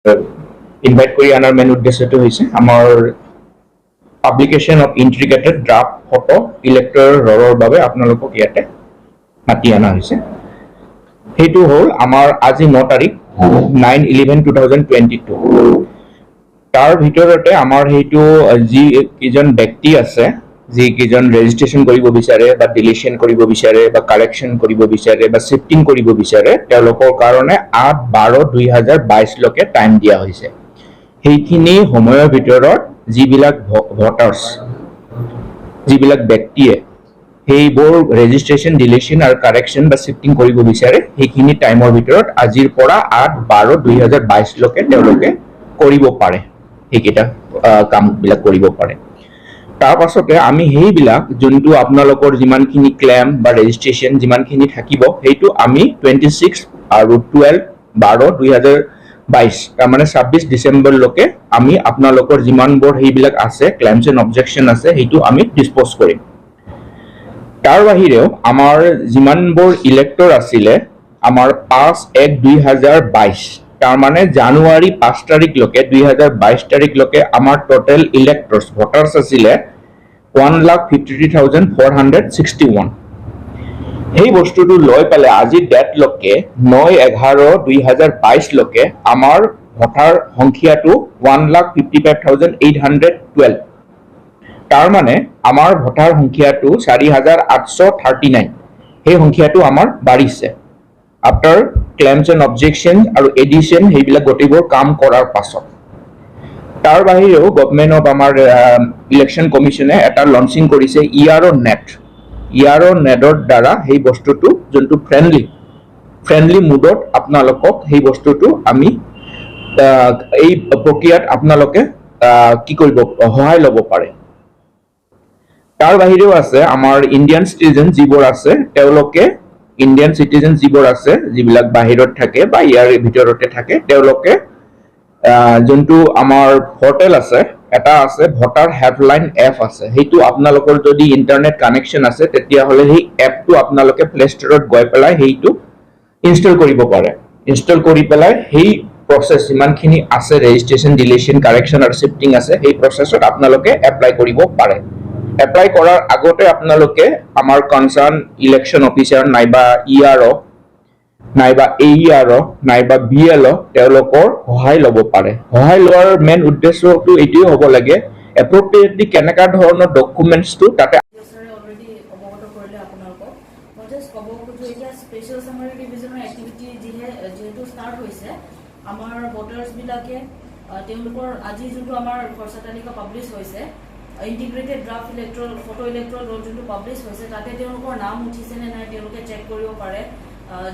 Invite কৰি অনাৰ main উদ্দেশ্যটো হৈছে আমাৰ publication of integrated draft photo electoral ৰোলৰ বাবে আপোনালোকক ইয়াতে মাতি অনা হৈছে। সেইটো হ'ল আমাৰ আজি 9 তাৰিখ, 9/11/2022। তাৰ ভিতৰতে আমাৰ সেইটো যি কেইজন ব্যক্তি আছে, যি কেইজন ৰেজিষ্ট্ৰেশ্যন কৰিব বিচাৰে বা ডিলিশ্যন কৰিব বিচাৰে বা কাৰেকশ্যন কৰিব বিচাৰে বা শ্বিফটিং কৰিব বিচাৰে, তেওঁলোকৰ কাৰণে 8/12/2022লৈকে টাইম দিয়া হৈছে। সেইখিনি সময়ৰ ভিতৰত যিবিলাক ভোটাৰ্ছ, যিবিলাক ব্যক্তিয়ে সেইবোৰ ৰেজিষ্ট্ৰেশ্যন, ডিলিশ্যন আৰু কাৰেকশ্যন বা শ্বিফটিং কৰিব বিচাৰে, সেইখিনি টাইমৰ ভিতৰত আজিৰ পৰা 8/12/2022লৈকে তেওঁলোকে কৰিব পাৰে, সেইকেইটা কামবিলাক কৰিব পাৰে। তাৰ পাছতে আমি সেইবিলাক যোনটো আপোনালোকৰ যিমানখিনি ক্লেম বা ৰেজিষ্ট্ৰেশ্যন যিমানখিনি থাকিব, সেইটো আমি 26 আৰু 12/12/2022, তাৰমানে 26 ডিচেম্বৰলৈকে আমি আপোনালোকৰ যিমানবোৰ সেইবিলাক আছে, ক্লেমছ এণ্ড অবজেকশ্যন আছে, সেইটো আমি ডিছপ'জ কৰিম। তাৰ বাহিৰেও আমাৰ যিমানবোৰ ইলেক্টৰ আছিলে, আমাৰ 5/1/2022, তাৰমানে জানুৱাৰী 5 তাৰিখলৈকে, 2022 তাৰিখলৈকে আমাৰ টোটেল ইলেক্টৰ্ছ, ভোটাৰ্ছ আছিলে 1,53,461। সেই বস্তুটো লৈ পেলাই আজিৰ ডেটলৈকে, 9/11/2022লৈকে আমাৰ ভোটাৰ সংখ্যাটো 1,55,812। তাৰমানে আমাৰ ভোটাৰ সংখ্যাটো 4839। সেই সংখ্যাটো আমাৰ বাঢ়িছে আফটাৰ ক্লেমছ এণ্ড অবজেকশ্যন আৰু এডিশ্যন, সেইবিলাক গোটেইবোৰ কাম কৰাৰ পাছত। তাৰ বাহিৰেও গভমেণ্ট অফ আমাৰ ইলেকশ্যন কমিশ্যনে এটা লঞ্চিং কৰিছে ইআৰঅ' নেট। ইআৰঅ' নেটৰ দ্বাৰা সেই বস্তুটো যোনটো ফ্ৰেণ্ডলি ফ্ৰেণ্ডলি মুডত আপোনালোকক সেই বস্তুটো আমি এই প্ৰক্ৰিয়াত আপোনালোকে কি কৰিব, সহায় ল'ব পাৰে। তাৰ বাহিৰেও আছে আমাৰ ইণ্ডিয়ান চিটিজেন যিবোৰ আছে, তেওঁলোকে ইণ্ডিয়ান চিটিজেন যিবোৰ আছে, যিবিলাক বাহিৰত থাকে বা ইয়াৰ ভিতৰতে থাকে, তেওঁলোকে যোনটো আমাৰ পৰ্টেল আছে, এটা আছে ভোটাৰ হেল্পলাইন এপ আছে। সেইটো আপোনালোকৰ যদি ইণ্টাৰনেট কানেকশ্যন আছে, তেতিয়াহ'লে সেই এপটো আপোনালোকে প্লে ষ্ট'ৰত গৈ পেলাই সেইটো ইনষ্টল কৰিব পাৰে। ইনষ্টল কৰি পেলাই সেই প্ৰচেছ যিমানখিনি আছে, ৰেজিষ্ট্ৰেশ্যন, ডিলিশ্যন, কাৰেকশ্যন আৰু শ্বিফটিং আছে, সেই প্ৰচেছত আপোনালোকে এপ্লাই কৰিব পাৰে। এপ্লাই কৰাৰ আগতে আপোনালোকে আমাৰ কনচাৰ্ণ ইলেকশ্যন অফিচাৰ নাইবা ইআৰঅ' নাইবা এইআৰ নাইবা বিএলঅ', তেওঁলোকৰ সহায় ল'ব পাৰে। সহায় লোৱাৰ মেইন উদ্দেশ্যটো এইটোৱে হ'ব লাগে, এপ্ৰপ্ৰিয়েটলি কেনেকুৱা ধৰণৰ ডকুমেণ্টছটো তাতে ছাৰে অলৰেডি অৱগত কৰিলে আপোনালোকক। মই জাষ্ট ক'ব খোজো, এতিয়া স্পেচিয়েল চামাৰী ৰিভিজনৰ এক্টিভিটি যিহেতু ষ্টাৰ্ট হৈছে, আমাৰ ভোটাৰ্ছবিলাকে তেওঁলোকৰ আজি যোনটো আমাৰ খৰচা তালিকা পাব্লিছ হৈছে, integrated draft electoral photo electoral roll যোনটো পাব্লিছ হৈছে, তাতে তেওঁলোকৰ নাম উঠিছে নে নাই তেওঁলোকে চেক কৰিব পাৰে।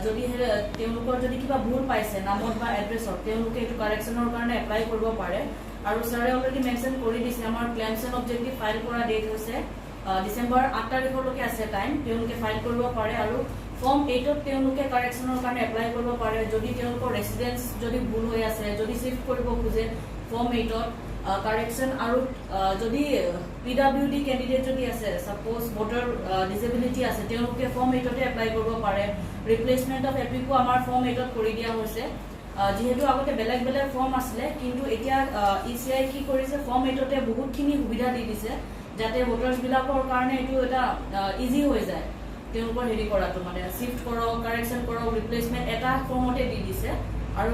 যদিহে তেওঁলোকৰ যদি কিবা ভুল পাইছে নামত বা এড্ৰেছত, তেওঁলোকে এইটো কাৰেকশ্যনৰ কাৰণে এপ্লাই কৰিব পাৰে। আৰু ছাৰে অলৰেডি মেনশ্যন কৰি দিছে, আমাৰ ক্লেমছ এণ্ড অবজেক্টিভ ফাইল কৰা ডেট হৈছে ডিচেম্বৰ 8 তাৰিখলৈকে আছে টাইম, তেওঁলোকে ফাইল কৰিব পাৰে। আৰু ফৰ্ম 8ত তেওঁলোকে কাৰেকশ্যনৰ কাৰণে এপ্লাই কৰিব পাৰে। যদি তেওঁলোকৰ ৰেচিডেঞ্চ যদি ভুল হৈ আছে, যদি চিফ্ট কৰিব খোজে, ফৰ্ম 8ত কাৰেকশ্যন। আৰু যদি পিডাব্লিউডি কেণ্ডিডেট যদি আছে, ছাপ'জ ভোটাৰ ডিজেবিলিটি আছে, তেওঁলোকে ফৰ্ম 8তে এপ্লাই কৰিব পাৰে। ৰিপ্লেচমেণ্ট অফ এপিকো আমাৰ ফৰ্ম 8ত কৰি দিয়া হৈছে। যিহেতু আগতে বেলেগ বেলেগ ফৰ্ম আছিলে, কিন্তু এতিয়া ইচিআই কি কৰিছে, ফৰ্ম 8তে বহুতখিনি সুবিধা দি দিছে, যাতে ভোটাৰ্ছবিলাকৰ কাৰণে এইটো এটা ইজি হৈ যায় তেওঁলোকৰ হেৰি কৰাটো, মানে চিফ্ট কৰক, কাৰেকশ্যন কৰক, ৰিপ্লেচমেণ্ট এটা ফৰ্মতে দি দিছে। আৰু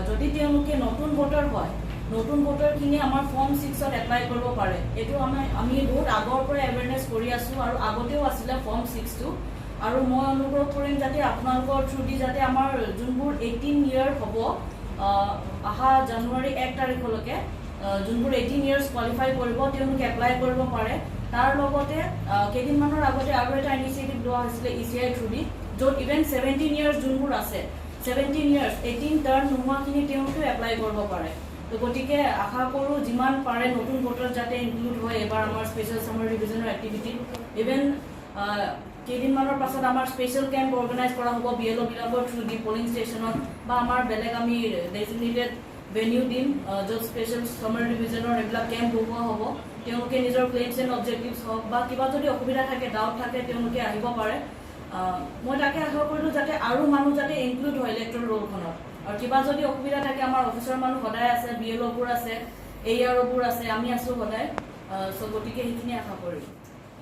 যদি তেওঁলোকে নতুন ভোটাৰ হয়, নতুন ভোটাৰখিনি আমাৰ ফৰ্ম 6ত এপ্লাই কৰিব পাৰে। এইটো আমি বহুত আগৰ পৰাই এৱেৰনেছ কৰি আছোঁ আৰু আগতেও আছিলে ফৰ্ম 6টো। আৰু মই অনুগ্ৰহ কৰিম যাতে আপোনালোকৰ থ্ৰু দি যাতে আমাৰ যোনবোৰ 18 ইয়েৰ হ'ব, অহা জানুৱাৰী 1 তাৰিখলৈকে যোনবোৰ 18 ইয়েৰ্ছ কোৱালিফাই কৰিব, তেওঁলোকে এপ্লাই কৰিব পাৰে। তাৰ লগতে কেইদিনমানৰ আগতে আৰু এটা ইনিচিয়েটিভ লোৱা হৈছিলে ইচিআই থ্ৰু দি, য'ত ইভেন 17 ইয়েৰ্ছ যোনবোৰ আছে, 17 ইয়েৰ্ছ, 18 টাৰ্ণ নোহোৱাখিনি তেওঁলোকেও এপ্লাই কৰিব পাৰে। তো গতিকে আশা কৰোঁ যিমান পাৰে নতুন ভোটাৰ যাতে ইনক্লুড হয় এইবাৰ আমাৰ স্পেচিয়েল চামাৰ ৰিভিজনৰ এক্টিভিটিত। ইভেন কেইদিনমানৰ পাছত আমাৰ স্পেচিয়েল কেম্প অৰ্গেনাইজ কৰা হ'ব বিএলঅ' বিলাকৰ থ্ৰু দি পলিং ষ্টেচনত বা আমাৰ বেলেগ আমি ডেজিগনেটেড ভেনিউ দিম, য'ত স্পেচিয়েল চামাৰ ৰিভিজনৰ এইবিলাক কেম্প বহুৱা হ'ব। তেওঁলোকে নিজৰ ক্লেইমছ এণ্ড অবজেক্টিভছ হওক বা কিবা যদি অসুবিধা থাকে, ডাউট থাকে, তেওঁলোকে আহিব পাৰে। মই তাকে আশা কৰিলোঁ যাতে আৰু মানুহ যাতে ইনক্লুড হয় ইলেক্ট্ৰল ৰোলখনত। আৰু কিবা যদি অসুবিধা থাকে, আমাৰ অফিচৰ মানুহ সদায় আছে, বিএলঅ'বোৰ আছে, এআৰঅ'বোৰ আছে, আমি আছোঁ সদায়। চ' গতিকে সেইখিনি আশা কৰিম।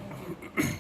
Thank you.